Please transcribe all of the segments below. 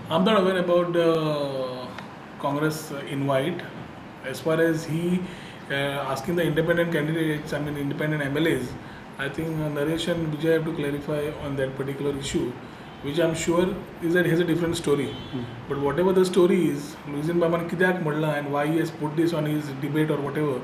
I'm not aware about the Congress invite. As far as he asking the independent candidates, I mean independent MLAs, I think Naresh and Vijay have to clarify on that particular issue, which I'm sure is that he has a different story. But whatever the story is, Luizinho बाबान कित्याक म्हणलां and why he has put this on his debate or whatever,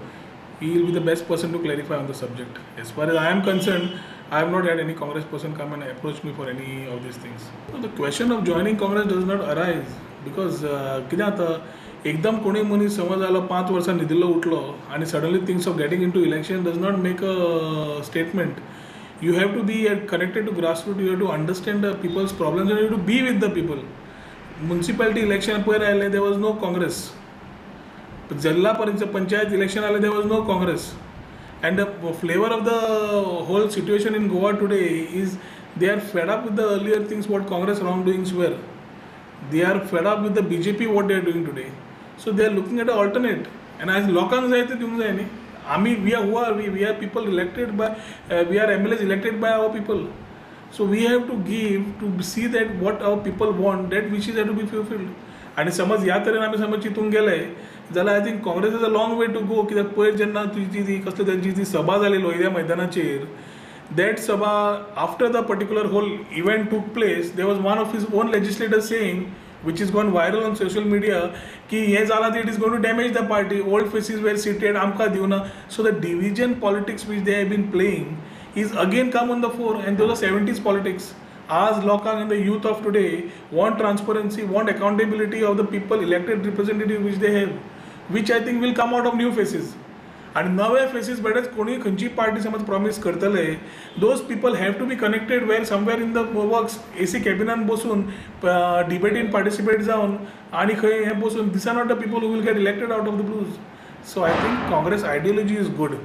he will be the best person to clarify on the subject. As far as I am concerned, I have not had any Congress person come and approach me for any of these things. So the question of joining Congress does not arise because कितें जाता, एकदम कोणूय मनीस समज जालो 5 वर्सां न्हिदिल्लो उठलो आनी suddenly thinks of getting into election does not make a statement. You have to be connected to grassroots, you have to understand the people's problems and you have to be with the people. Municipality election पयर आयलें, there was no Congress. Zilla Panchayat election आयलें, there was no Congress. And the flavor of the whole situation in Goa today is they are fed up with the earlier things what Congress wrongdoings were. They are fed up with the BJP what they are doing today. So they are looking at an alternate. And as लोकांक जाय ते दिवंक जाय न्ही. आमी we are who are we? We are people elected by, we are MLAs elected by our people. So we have to give to see that what our people want, that wishes have to be fulfilled. आनी समज ह्या तरेन आमी समज चिंतूंक गेले जाल्यार I think Congress is a long way to go. कित्याक पयर जेन्ना तुजी ती कसली तेंची ती सभा जाली लोहिया मैदानाचेर, that Sabha after the particular whole event took place, there was one of his own legislator saying, which is gone viral on social media, की हें जालां ते it is going to damage the party, old faces were seated, आमकां दिवना. So the division politics which they have been playing is again come on the fore, and those are 70s politics. आज लोकांक in the youth of today want transparency, want accountability of the people elected representative which they have, which I think will come out of new faces. आनी नवे faces बेटेच कोणूय खंयची party समज promise करतले, those people have to be connected where somewhere in the works, AC कॅबिनान बसून डिबेटीन participate जावन आनी खंय हें बसून, these are not the people who will get elected out of the blues. So I think Congress ideology is good,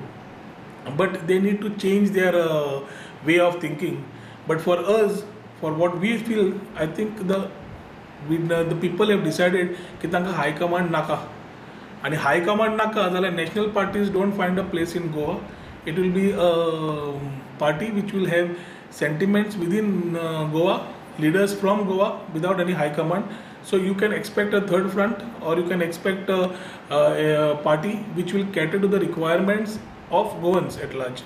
but they need to change their way of thinking. But for us, for what we feel, I think the people have decided की तांकां हाय command नाका. आनी हाय command नाका जाल्यार national parties don't find a place in Goa. It will be a party which will have sentiments within Goa, leaders from Goa without any high command. So you can expect a third front, or you can expect a party which will cater to the requirements of Goans at large.